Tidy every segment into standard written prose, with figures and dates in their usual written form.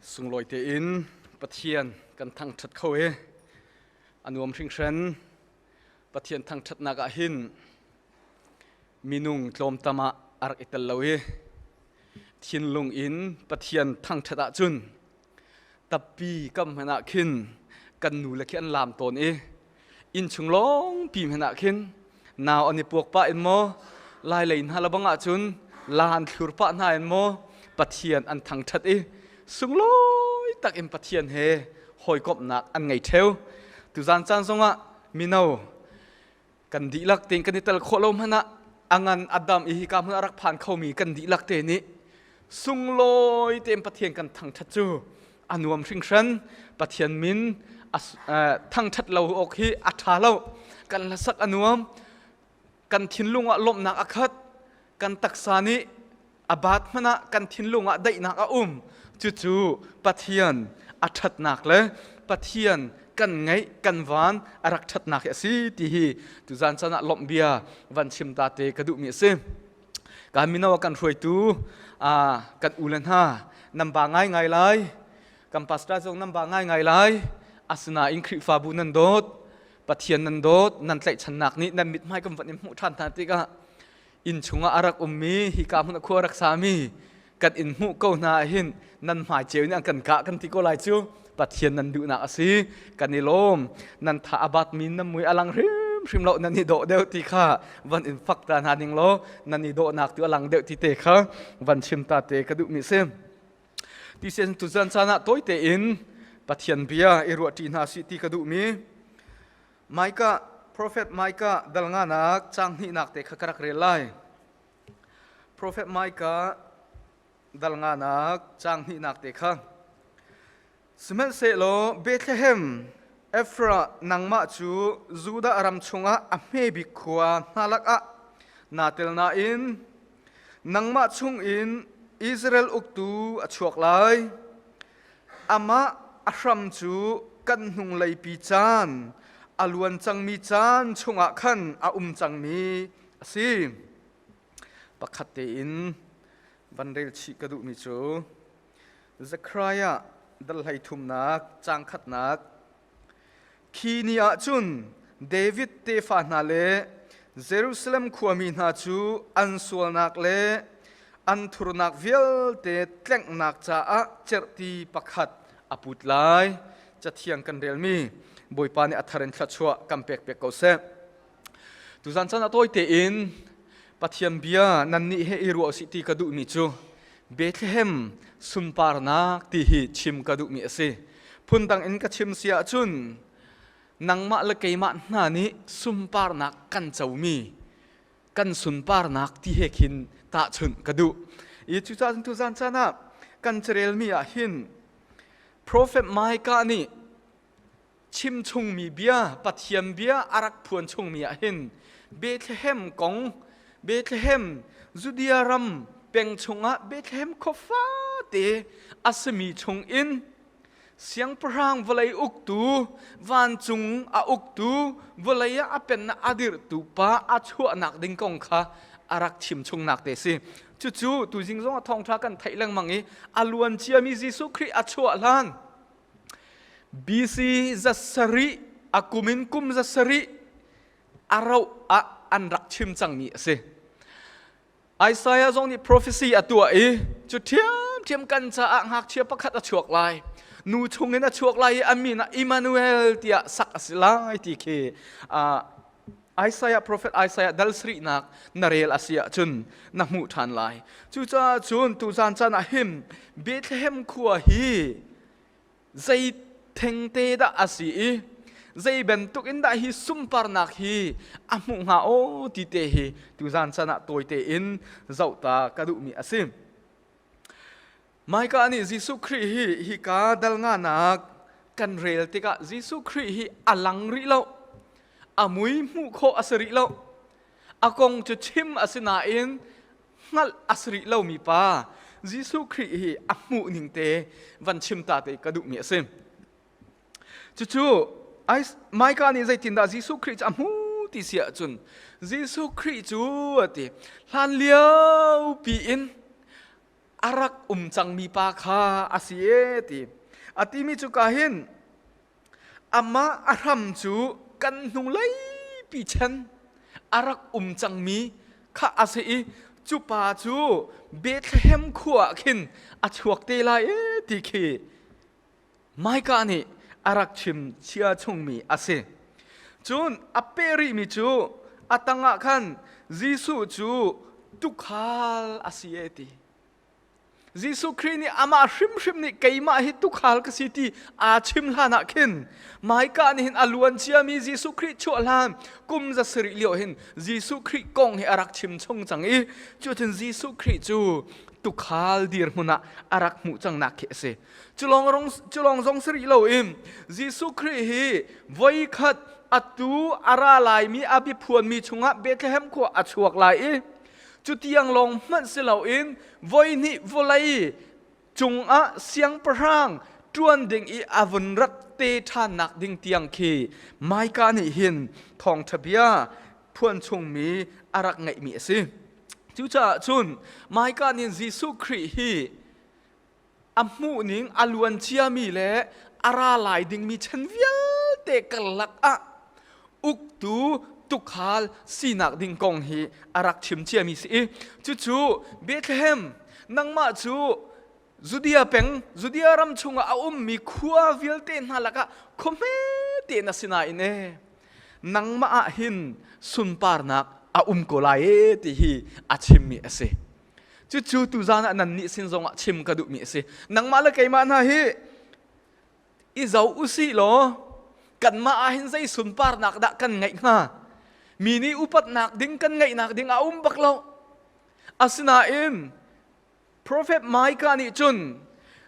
Sunglawi tein Pathian kan thangṭhat kho i a nuam hringhran. Pathian thangṭhatnak ah hin minung tlawmtam ah a rak i tel lo i thinlung in Pathian thangṭhat ahcun tappi kam hmanh ah khin kan nu le khi an laam tawn i innchung lawngpi hmanh ah khin nau an i puak pah in maw lai lei hna lebang ahcun la an thlur pah hna in maw Pathian an thangṭhat i sunglawi tak in Pathian he hawikomhnak an ngei ṭheo. Tuzan caan zongah mino kan dihlak tein kan i tel khawh lo hmanh ah a ngan a dam i hika hmun a rak phan khomi kan dihlak te nih sunglawi tein Pathian kan thangṭhat cu a nuam hringhran. Pathian min thangṭhat lo awk hi a ṭha lo. Kan hlasak a nuam, kan thinlung ah lawmhnak a khat, kan taksa nih a baat hmanh ah kan thinlung ah daihnak a um. Cucu Pathian a ṭhatnak le Pathian kan ngeih, kan van a rak ṭhatnak hi a si ti hi tuzan caan ah lawmh bia van chim ta te ka duhmi a si. Kan mino kan hruaitu kan u le hna nan ba ngaingai lai, kan pastor zong nan ba ngaingai lai. Asinain Khrihfabu nan dawt, Pathian nan dawt, nan tlaihchannak nih nan mithmai kan van in hmuh ṭhan hna tikah inn chungah a rak ummi, hika hmun a khua rak sami kan in hmuh ko hna hin nan hmai ceu nih an kan kah kan ti ko lai cu. Pathian nan duhnak a si, kan i lawm. Nan tha a bat mi nan mui a lang hrimhrim lo, nan i dawh deuh ti kha van in fak ta hna ning law nan i dawhnak tu a lang deuh ti te kha van chim ta te ka duhmi si. Ti sen tuzan caan ah tawi tein Pathian bia i ruahṭi hna sih ti ka duhmi Micah, Prophet Micah dal nganak caang hnihnak te kha ka rak rel lai. Prophet Micah dal nganak caang hnihnak te kha. Sihmanhsehlaw Bethlehem, Ephrath, nangmah cu Judah ram chungah a hme bik khua hna lakah naa tel nain nangmah chungin Israel uktu a chuak lai. Amah a hram cu kan hnungleipi caan, a luan cangmi caan chungah khan a um cangmi a si. Pakhat tein van rel chih ka duhmi cu Zekhariah dal 13nak caang khatnak. Khi ni ah cun David tefa hna le Jerusalem khuami hna cu an sualnak le an thurnak vialte tlenghnak caah cerhti pakhat a put lai. Cathiang kan relmi Bawipa nih a thar in thluachuah kan pek pek ko seh. Tuzan caan ah tawi tein Pathian bia nannih he i ruah usih ti ka duhmi cu Bethlehem sunparnak ti hi chim ka duhmi a si. Phundang in ka chim si ahcun nangmah le keimah hna nih sunparnak kan comi kan sunparnak ti he khin tahchunh ka duh. I cucaah cun tuzan caan ah kan carelmi ah hin Prophet Micah nih chim chungmi bia, Pathian bia a rak phuan chungmi ah hin Bethlehem kong, Bethlehem Judea ram peng chungah Bethlehem khua fate a simi chungin siangpahrang vawlei uktu, vancung a uktu, vawlei ah a pennak a dirhtu pa a chuahnak ding kong kha a rak chim chungnak te si. Cucu tuzing zong a thawngṭha kan theih lengmang i a luan ciami Jesuh Khrih a chuah hlan BC 700, a kum in kum 700 a rauh ah an rak chim cangmi a si. Isaiah zong nih prophecy a tuah i cu ṭhiamṭhiam kan caah ngakchia pakhat a chuak lai. Nu chungin a chuak lai i a min ah Emmanuel tiah sak a si lai ti khi Isaiah, prophet Isaiah dal sarihnak na rel a si ahcun na hmuh ṭhan lai. Cucaah cun tuzan caan ah hin Bethlehem khua hi zei thengte dah a si i zei bantuk in dah hi sunparnak hi a hmuh hnga aw ti te hi tuzan caan ah tawi tein zoh ta ka duhmi a si. Micah nih Jesuh Khrih hi hika dal nganak kan rel tikah Jesuh Khrih hi a lang rih lo. A mui hmuh khawh a si rih lo. A kong cu chim a si nain hngalh a si rih lomi pa Jesuh Khrih hi a hmuh ning te van chim ta te ka duhmi a si. Cucu Micah nih zeitindah Jesuh Khrih cu a hmu ti si ahcun Jesuh Khrih cu a ti hlan lio pi in. A rak um cangmi pa kha a si e ti. A timi cu ka hin amah a hram cu kan hnulei pi chan a rak um cangmi kha a si i cu pa cu Bethlehem khua ah khin a chuak te lai e ti khi Micah nih a rak chim chia chungmi a si. Cun a peh rihmi cu a tangah khan Jesuh cu tuukhal a si e ti. Jesuh Khrih nih amah hrimhrim nih keimah hi tuukhal ka si ti aa chim hlan ah khin Micah nih hin a luan ciami Jesuh Khrih chuah hlan kum 700 lio hin Jesuh Khrih kong hi a rak chim chung cang i cucun Jesuh Khrih cu tuukhal dirhmun ah a rak hmuh cangnak khi a si. Culong zong si rih loin Jesuh Khrih hi voikhat atu a ra laimi a biaphuanmi chungah Bethlehem khua a chuak lai i Cutiang lawng hmanh si loin voihnih vawlei cungah siangpahrang ṭuan ding i a vun rat te ṭhannak ding tiang khi Micah nih hin thawngṭha bia phuan chungmi a rak ngeihmi a si. Cucaah cun Micah nih Jesuh Khrih hi a hmuhning a luan ciami le a ra lai dingmi chan vialte karlak ah uktu tukhal sinak ding kong hi a rak chim ciami si i cucu Bethlehem nangmah cu Judea peng Judea ram chungah a ummi khua vialte hna lakah khua hmete na si nain e nangmah ah hin sunparnak a um ko lai e ti hi a chimmi a si. Cucu tuzan ah nannih sin zongah chim ka duhmi a si. Nangmah le keimah hna hi i zo usih law kanmah ah hin zei sunparnak dah kan ngeih hnga? Mi nih upatnak ding kan ngeihnak ding a um bak lo. Asinain Prophet Micah nih cun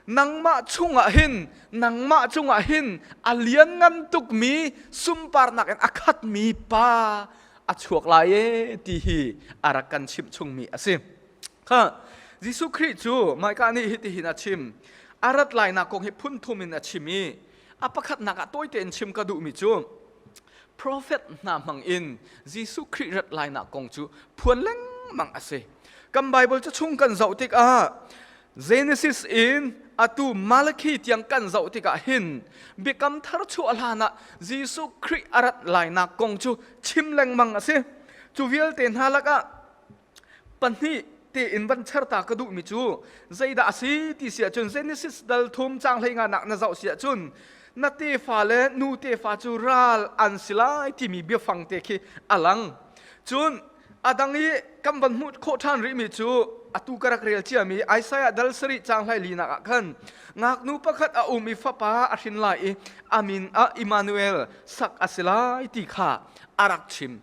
nangmah chungah hin nangmah chungah hin a lianngan tukmi sunparnak in a khatmi pa a chuak lai e ti hi a rak kan chimh chungmi a si. Kha Jesuh Khrih cu Micah nih hitihin a chim. A rat lainak kong hi phun thum in a chim i a pakhatnak ah tawi tein chim ka duhmi cu prophet hna hmang in Jesuh Khrih rat lainak kong cu phuan lengmang a si. Kan Bible cu chung kan zoh tikah Genesis in atu Malachi tiang kan zoh tikah hin Biakam Thar chuah hlan ah Jesuh Khrih a rat lainak kong cu chim lengmang a si. Cu vialte hna lakah pahnih tein van cherta ka duhmi cu zeidah a si ti si ahcun Genesis dal thum caang hlei nga nak na zoh si ahcun na tefa le nu tefa cu ral an si lai timi biafang te khi a lang. Cun A dang i kan van hmuh khawh ṭhan rihmi cu atu ka rak rel ciami Isaiah dal sarih caang hlai linak ah khan ngaknu pakhat a um i fapa a hrin lai i a min ah Immanuel sak a si lai ti kha a rak chim.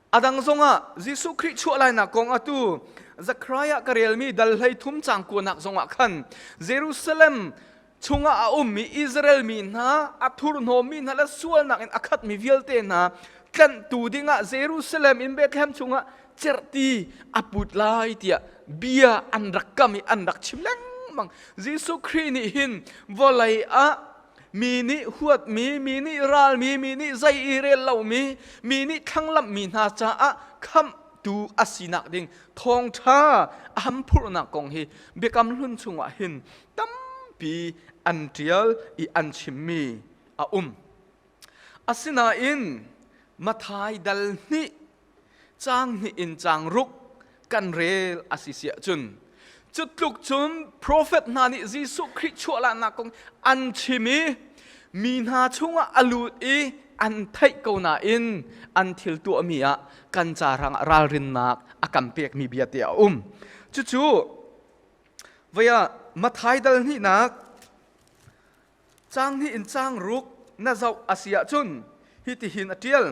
A dang zongah Jesuh Khrih chuah lainak kong atu Zechariah ka relmi dal hlei thum caang kuanak zongah khan Jerusalem chungah a ummi Israel mi hna a thurhnawmmi hna le sualnak in a khatmi vialte hna tlanhtu dingah Jerusalem in Bethlehem chungah cerhti a put lai tiah bia an rak kam i an rak chim lengmang. Jesuh Khrih nih hin vawlei ah mi nih huatmi, mi nih ralmi, mi nih zei i rel lomi, mi nih thlanglamhmi hna caah khamhtu a sinak ding thawngṭha a hamphurhnak kong hi Biakam Hlun chungah hin tampi an ṭial i an chimmi a um. Asinain Mathai dal hnih caang hnih in caang ruk kan rel a si si ahcun cu tluk cun profet hna nih Jesuh Khrih chuahlahnak kong an chim i mi hna chungah a lut i an theih ko nain an thil tuahmi ah kan ca hrangah ralrinnak a kan pekmi bia te a um. Cucu Voi ah Mathai dal hnihnak caang hnih in caang ruk na zoh a si ahcun hitihin a ṭial.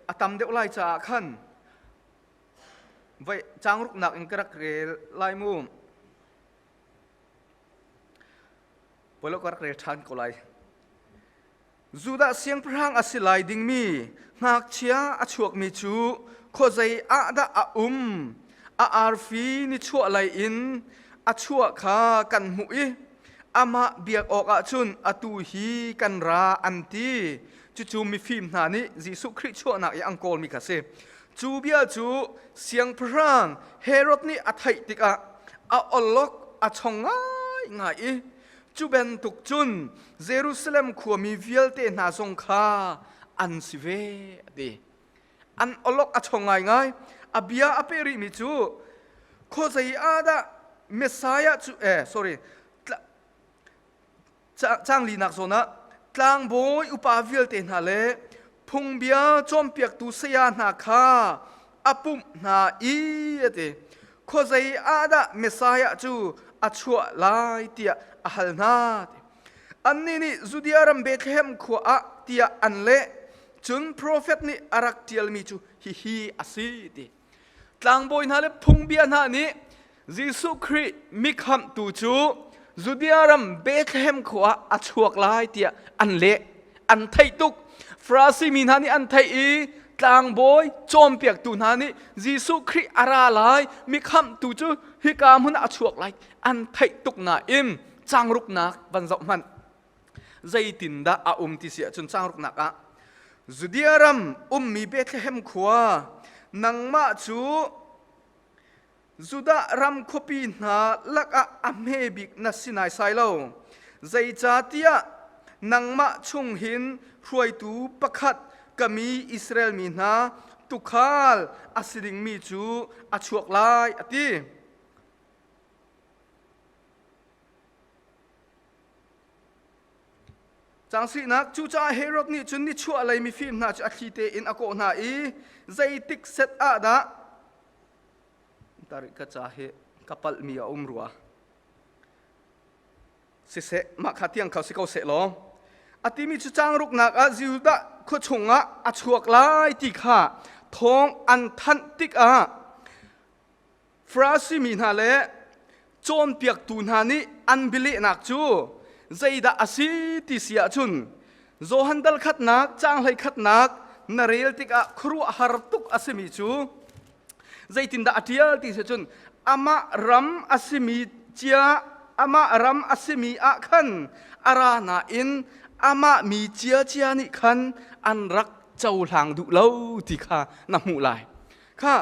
A tam deuh lai caah khan voi caang ruknak in ka rak rel lai mu. Polo ka rak rel ṭhan ko lai. Judah siangpahrang a si lai dingmi ngakchia a chuakmi cu khuazei ah dah a um? A arfi nichuah lei in a chuah kha kan hmuh i amah biak awkah cun atu hi kan ra an ti. Cucu mifim hna nih Jesuh Khrih chuahnak i an kawlmi kha a si. Cu bia cu siangpahrang Herod nih a theih tikah a awlok a chong ngaingai i cu bantuk cun Jerusalem khuami vialte hna zong kha an si ve a ti. An awlok a chong ngaingai. A bia a peh rihmi cu khuazei ah dah Messiah cu eh sorry Caang linak zawn ah tlangbawi upa vialte hna le phungbia cawnpiaktu saya hna kha a pumh hna i a ti. Khuazei ah dah Messiah cu a chuah lai tiah a hal hna. Annih nih Judea ram Bethlehem khua ah tiah an leh. Cun profet nih a rak ṭialmi cu hihi a si ti. Tlangbawi hna le phungbia hna nih Jesuh Khrih mikhamhtu cu Judea ram Bethlehem khua ah a chuak lai tiah an leh. An theih tuk. Farasi mi hna nih an theih i tlangbawi cawnpiaktu hna nih Jesuh Khrih a ra lai, mikhamhtu cu hika hmun ah a chuak lai an theih tuk nain changruknak van zoh hmanh. Zeitindah a um ti si ahcun changruknak ah Judea ram ummi Bethlehem khua nangmah cu Judah ram khuapi hna lakah a hme bik na si naisai lo. Zeicahtiah nangmah chung hin hruaitu pakhat ka mi Israel mi hna tuukhal a si dingmi cu a chuak lai, a ti. Cangsihnak cucaah Herod nih cun nichuahlei mifim hna cu a thli tein a kawh hna i zeitik set ah dah tarik ka ca hi ka palhmi a um rua. Siseh, mah kha tiang kha si ko seh law. A timi cu changruknak ah Judah khua chungah a chuak lai ti kha thawng an thanh tikah Farasi mi hna le cawnpiaktu hna nih an bialehnak cu zeidah a si ti si ahcun Johan dal khatnak caang hlei khatnak na rel tikah khuaruahhar tuk a simi cu zeitindah a ṭial ti si cun amah ram a simi cia amah ram a simi ah khan a ra nain amah mi ciacia nih khan an rak cohlang duh lo ti kha na hmuh lai. Kha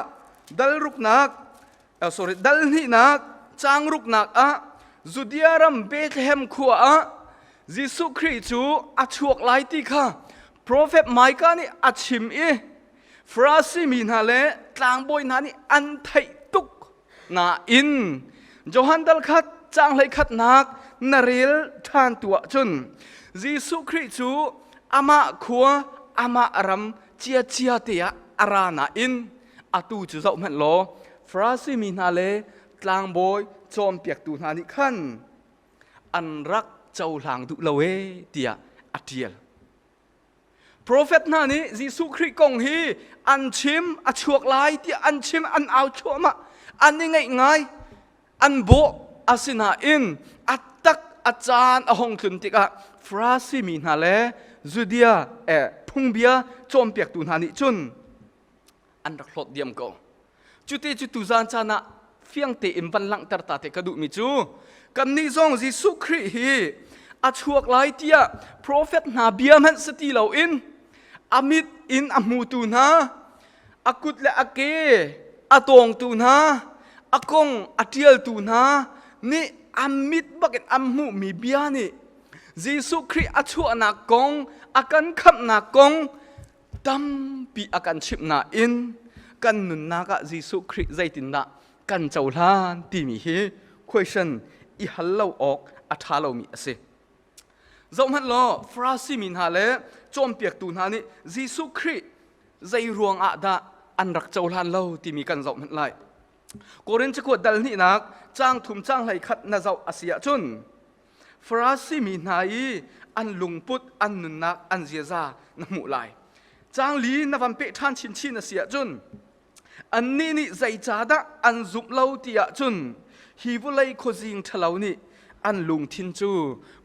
dal ruknak sorry dal hnihnak caang ruknak ah Judea ram Bethlehem khua ah Jesuh Khrih cu a chuak lai ti kha profet Micah nih a chim i Farasi mi hna le tlangbawi hna nih an theih tuk nain Johan dal khat caang hlei khatnak na rel ṭhan tu ahcun Jesuh Khrih cu amah khua amah ram ciacia te ah a ra nain atu cu zoh hmanh law Farasi mi hna le tlangbawi cawnpiaktu hna nih khan an rak cohlang duh lo ee tiah a ṭial. Profet hna nih Jesuh Khrih kong hi an chim, a chuak lai tiah an chim, an au thluahmah, an i ngaih ngai, an bawh. Asinain a tak a caan a hong tlun tikah Farasi mi hna le Judea eh, phungbia cawnpiaktu hna nih cun an rak hlawt diam ko. Cuti cu tuzan caan ah fiang tein van langhter ta te ka duhmi cu kannih zong Jesuh Khrih hi a chuak lai tiah profet hna bia hmanh si ti loin a mit in a hmutu hna a kut le a ke a tawngtu hna a kong a ṭialtu hna nih a mit bakin an hmuhmi bia nih Jesuh Khrih a chuahnak kong a kan khamhnak kong tampi a kan chimh nain kan nunnak ah Jesuh Khrih zeitindah kan cohlan timi hi question i hal lo awk a ṭha lomi a si. Zohhmanh law Farasi mi hna le cawnpiaktu hna nih Jesuh Khrih zei ruang ah dah an rak cohlan lo timi kan zoh hmanh lai. Korin cakuat dal hnihnak caang thum caang hlei khat na zoh a si ahcun Farasi mi hna i an lungput, an nunnak, an ziaza na hmuh lai. Caang li na van peh ṭhan chinchin a si ahcun annih nih zeicahdah an zumh lo ti ahcun hi vawlei khuazing ṭhalo nih an lungthin cu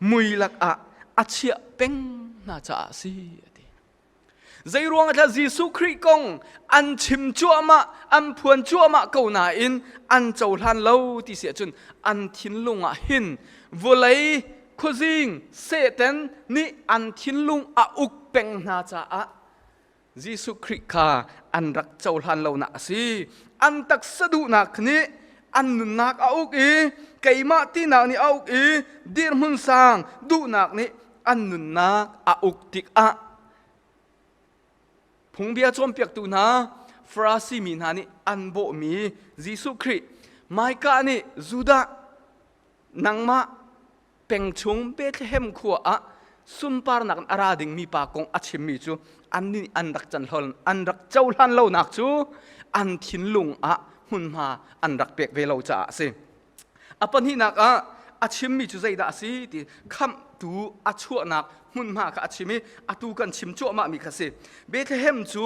mui lakah a chiah peng hna caah a si a ti. Zeiruang ah dah Jesuh Khrih kong an chim cuahmah, an phuan cuahmah ko nain an cohlan lo ti si ahcun an thinlung ah hin vawlei Khuazing Satan nih an thinlung a uk peng hna caah Jesuh Khrih kha an rak cohlan lonak a si. An taksa duhnak nih an nunnak a uk i keimah tinak nih a uk i dirhmun sang duhnak nih an nunnak a uk tikah Phungbia cawnpiaktu hna Farasi mi hna nih an bawhmi Jesuh Khrih Micah nih Judah nangmah peng chung Bethlehem khua ah sunparnak in a ra dingmi pa kong a chimmi cu annih an rak can an rak cohlan lonak cu an thinlung ah hmunhma an rak pek ve lo caah a si. A pahnihnak ah a chimmi cu zeidah a si ti khamhtu a chuahnak hmunhma kha a chim i atu kan chim cuahmahmi kha si. Bethlehem cu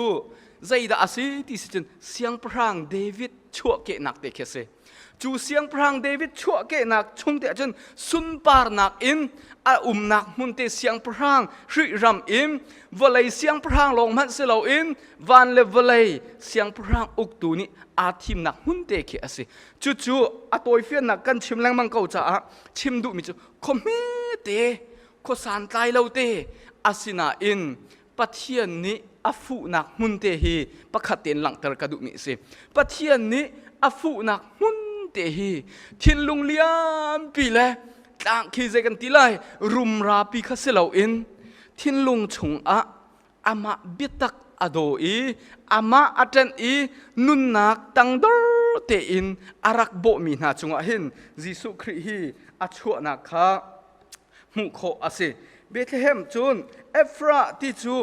zeidah a si ti si cun siangpahrang David chuahkehnak te khi a si. Cu siangpahrang David chuahkehnak chung te ahcun sunparnak in a umnak hmun te siangpahrang Hrih ram in vawlei siangpahrang lawng hmanh si loin van le vawlei siangpahrang uktu nih aa thimnak hmun te khi a si. Cucu a tawifiannak kan chim lengmang ko caah chim duhmi cu khuahme te khua santlai lo te asinain Pathian nih a fuhnak hmun te hi pakhat tein langhter ka duhmi a si. Pathian nih a fuhnak hmun te hi thinlung lianpi le tlang khi zei kan ti lai rumra pi kha si loin thinlung chungah amah biatak a daw i amah a ṭanh i nunnak tangdor tein a rak bawhmi hna cungah hin Jesuh Khrih hi a chuahnak kha hmuh khawh a si. Bethlehem cun Ephrath ti cu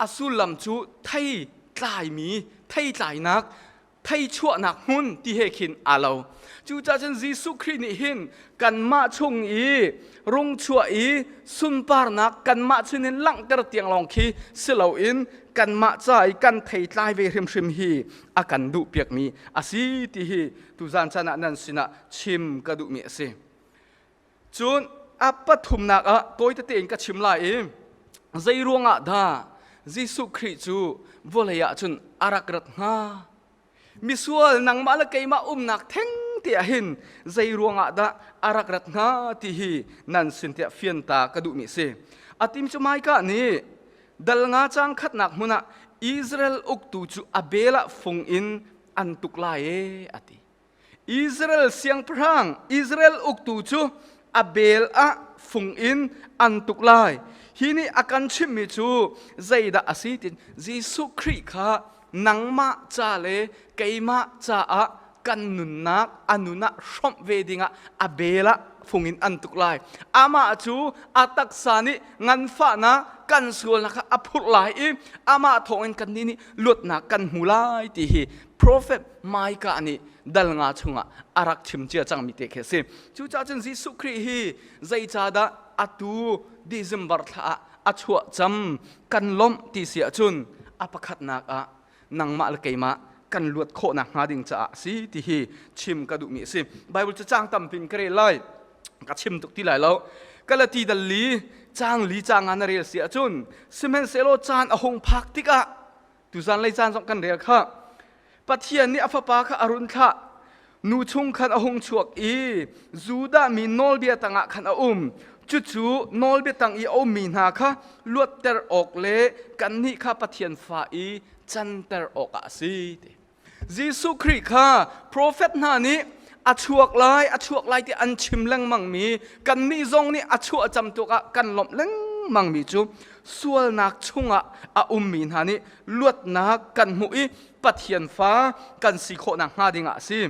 a sullam cu thei tlaimi thei tlainak thei chuahnak hmun ti he khin aa lo. Cucaah cun Jesuh Khrih nih hin kanmah chung i rung chuah i sunparnak kanmah chungin langhter tiang lawng khi si loin kanmah ca i kan thei tlai ve hrimhrim hi a kan duhpiakmi a si ti hi tuzan caan ah nan sinah chim ka duhmi a si. Cun a pathumnak ah tawi tete in ka chim lai i zei ruangah dah Jesuh Khrih cu vawlei ah cun a rak rat hnga? Misual nangmah le keimah umnak theng te ah hin zei ruangah dah a rak rat hnga ti hi nan sin tiah fianta ka duhmi a si. A tim cu Micah nih dal nga cang khatnak hmun ah Israel uktu cu a bel ah fung in an tuk lai e a ti. Israel siangpahrang Israel uktu cu a bel ah fung in an tuk lai. Hi nih a kan chimhmi cu zeidah a si tin Jesuh Khrih kha nangmah ca le keimah caah kan nunnak a nun ah hrawmh ve dingah a bel ah fung in an tuk lai. Amah cu a taksa nih nganfahnak kan sualnak kha a phurh lai i amah thawngin kannih nih luatnak kan hmu lai ti hi Prophet Micah nih dal nga chungah a rak chim cia cangmi te khi a si. Cucaah cun Jesuh Khrih hi zeicadah atu December thla ah a chuah cam kan lawmh ti si ahcun a pakhatnak ah nangmah le keimah kan luat khawhnak hnga ding caah a si ti hi chim ka duhmi a si. Bible cu caang tampi in ka rel lai. Ka chim tuk ti lai lo. Galati dal li caang li caang ah na rel si ahcun sihmanhsehlaw caan a hung phak tikah Tuzan lei caan zong kan rel kha. Pathian nih a fapa kha a run thlah. Nu chung khan a hung chuak i Judah mi nawlbia tangah khan a um. Cucu nawlbia tang i a ummi hna kha luatter awk le kannih kha Pathian fa i canter awkah a si. Jesuh Khrih kha profet hna nih a chuak lai, a chuak lai ti an chim lengmangmi, kannih zong nih a chuah cam tuk ah kan lawmh lengmangmi cu sualnak chungah a ummi hna nih luatnak kan hmuh i Pathian fa kan si khawhnak hnga dingah a si.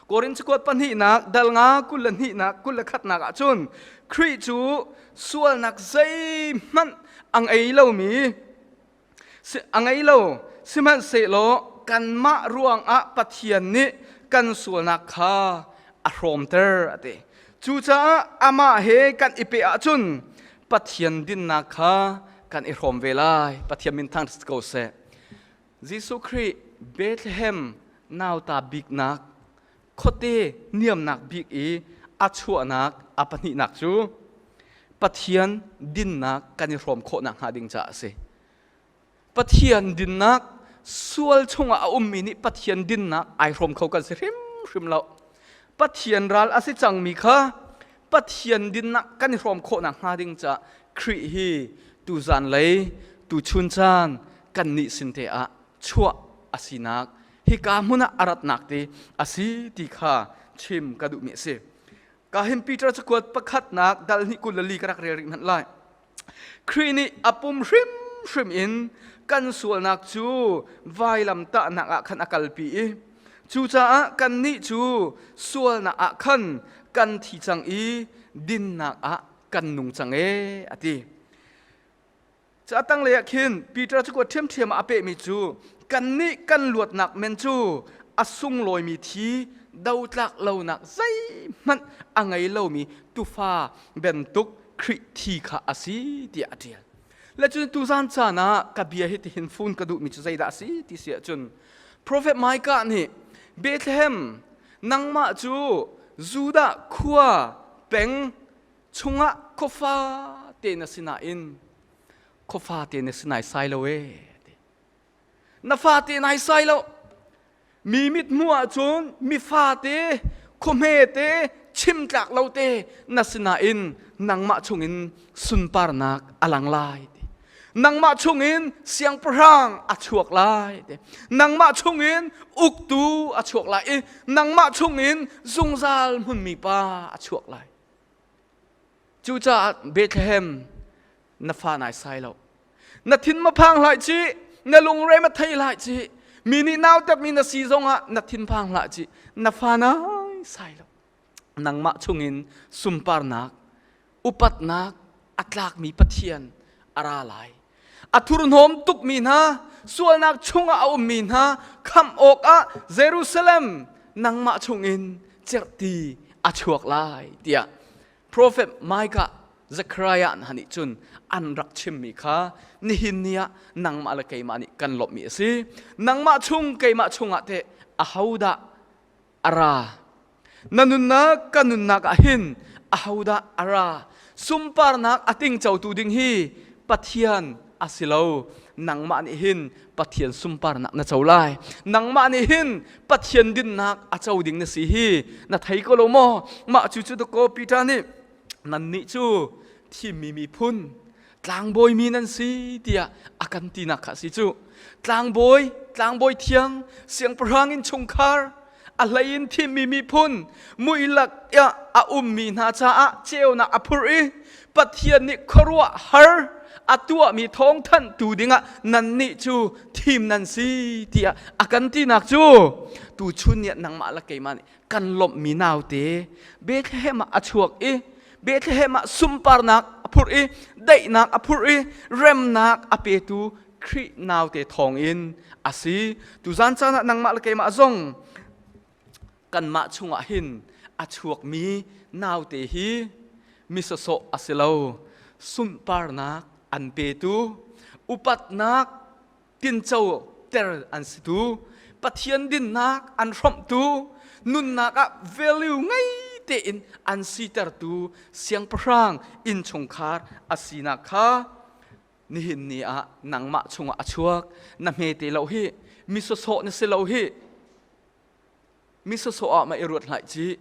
Korin cakuat pahnihnak dal nga 22nak 21nak ah cun Khrih cu sualnak zeihmanh a ngei lomi A ngei lo. Sihmanhsehlaw kanmah ruangah Pathian nih kan sualnak kha a hrawmter a ti. Cucaah amah he kan i peh ahcun Pathian dinnak kha kan i hrawm ve lai. Pathian min thang ko seh. Jesuh Khrih Bethlehem nauta biknak khuate niamnak bik i a chuahnak a pahnihnak cu Pathian dinnak kan i hrawm khawhnak hnga ding caah a si. Pathian dinnak sual chungah a ummi nih Pathian dinnak ai hrawm kho kan si hrimhrim lo. Pathian ral a si cangmi kha Pathian dinnak kan i hrawm khawh nakhnga ding caah Khrih hi tuzan lei tuchun caan kan nih sin te ah chuah a sinak hika hmun ah a ratnak te a si ti kha chim ka duhmi a si. Ka hin Peter cakuat pakhatnak dal hnih 22 ka rak rel rih hmanh lai. Khrih nih a pum hrimhrim in kan sualnak cu vailamtahnak ah khan a kalpi i cucaah kannih cu sualnak ah khan kan thi cang i dinnak ah kan nung cang ee a ti. Cu a tanglei ah khin Peter cu kuat ṭhiamṭhiam ah a pehmi cu kannih kan luatnak men cu a sunglawimi thi dotlak lonak zeihmanh a ngei lomi tufa bantuk Khrih thi kha a si tiah a ṭial. Le cun tuzan caan ah ka bia hi tihin fun ka duhmi cu zeidah a si ti si ahcun Prophet Micah nih Bethlehem nangmah cu Judah khua peng chungah khuafa te na si nain khuafa te na si nai sai lo ee na fate nai sai lo mi mit hmuh ahcun mi fate khuahme te chim tlak lo te na si nain nangmah chungin sunparnak a lang lai ti nangmah chungin siangpahrang a chuak lai ti nangmah chungin uktu a chuak lai i nangmah chungin zungzal hmunmi pa a chuak lai. Cucaah Bethlehem na fa nai sai lo. Na thin ma phang hlah ci, na lungre ma thei hlah ci, mi nih nautat mi na si zongah na thin phang hlah ci, na fa nai sai lo. Nangmah chungin sunparnak, upatnak a tlakmi Pathian a ra lai. A thurhnawm tukmi hna, sualnak chungah a ummi hna khamh awkah Jerusalem nangmah chungin cerhti a chuak lai tiah Prophet Micah Zechariah hna nih cun an rak chimmi kha nihin ni ah nangmah le keimah nih kan lawmhmi a si. Nangmah chung keimah chungah teh ahodah a ra? Na nunnak ka nunnak ah hin ahodah a ra? Sunparnak a tingcotu ding hi Pathian a si lo. Nangmah nih hin Pathian sunparnak na co lai. Nangmah nih hin Pathian dinnak a co ding na si hi na thei ko lo maw? Mah cu cu dakaw Peter nih nannih cu thimmi miphun tlangbawi mi nan si tiah a kan tinak kha a si cu. Tlangbawi, tlangbawi thiang, siangpahrang in chungkhar, a hlei in thimmi miphun muilak a ummi hna caah ceunak a phurh i Pathian nih khuaruahhar a tuahmi thawngthanhtu dingah nannih cu thim nan si tiah a kan tinak cu tuchun ni ah nangmah le keimah nih kan lawmhmi naute Bethlehem ah a chuak i Bethlehem ah sunparnak a phurh i daihnak a phurh i remnak a petu Khrih naute thawngin a si. Tuzan caan ah nangmah le keimah zong kanmah chungah hin a chuakmi naute hi mi sawsawh a si lo. Sunparnak an petu, upatnak tinco ter an si tu, Pathian dinnak an hrawmhtu, nunnak ah value ngei tein an sitertu siangpahrang innchungkhar a sinak kha nihin ni ah nangmah chungah a chuak na hme te lo hi mi sawsawh na si lo hi mi sawsawh ah ma i ruat hlai ci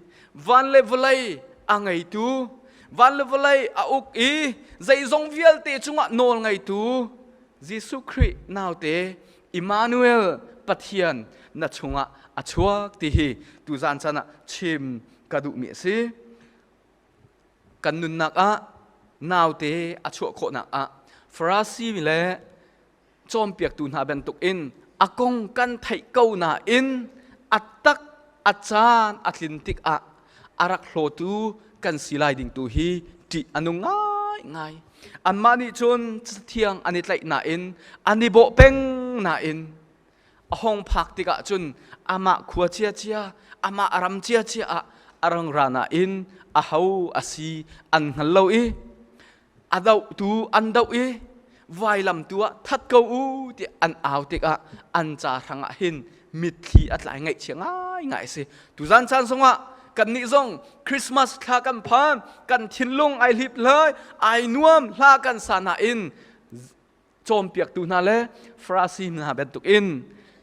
van le vawlei a ngeitu van le vawlei a uk i zeizong vialte cungah nawl ngeitu Jesuh Khrih naute Emmanuel Pathian na chungah a chuak ti hi tuzan chan ah chim ka duhmi a si. Kan nunnak ah naute a chuah khawhnak ah Farasi le cawnpiaktu hna bantuk in a kong kan theih ko nain a tak a caan a tlin tikah a rak hlawtu kan si lai ding tu hi ṭih a nung ngaingai. Anmah nih cun cathiang an i tlaih nain an i bawh peng nain a hong phak tikah cun amah khua ciacia amah ram ciacia ah a rang ra nain aho a si an hngal lo i a dohtu an doh i vailam tu ah that ko u tiah an au tikah an ca hrang ah hin mitthli a tlai ngaihchia ngaingai a si tuzan caan zongah kannih zong Christmas thla kan phan kan thinlung ai hlip hlai ai nuam hla kan sa nain cawnpiaktu hna le Farasi hna bantukin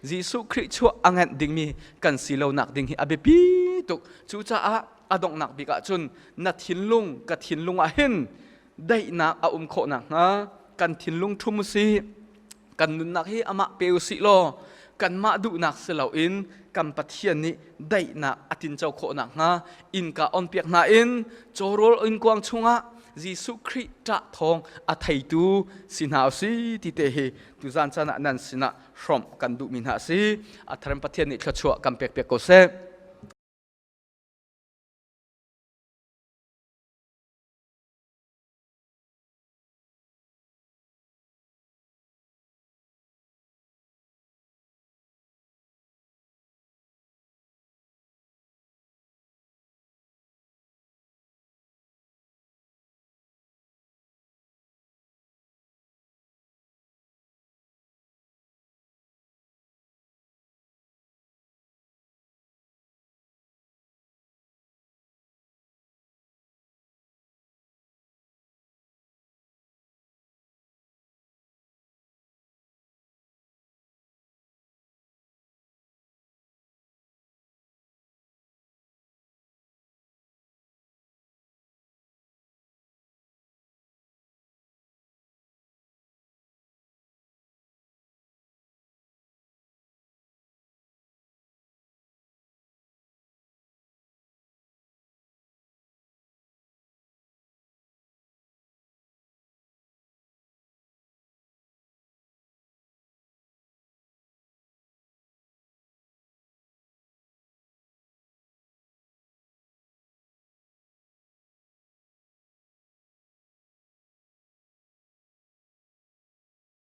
Jesuh Khrih chuah a ngenh dingmi kan si lonak ding hi a biapi tuk. Cucaah a donghnak bik ahcun na thinlung ka thinlung ah hin daihnak a um khawh nakhnga kan thinlung ṭhum usih. Kan nunnak hi amah pe usih law kanmah duhnak si loin kan Pathian nih daihnak a tinco khawh nakhnga innka onpiak hna in cawrawl innkuang chungah Jesuh Khrih ṭah thawng a theitu si hna usih ti te hi tuzan caan ah nan sinah hrawmh kan duhmi hna a si. A tharim Pathian nih thluachuah kan pekpiak ko seh.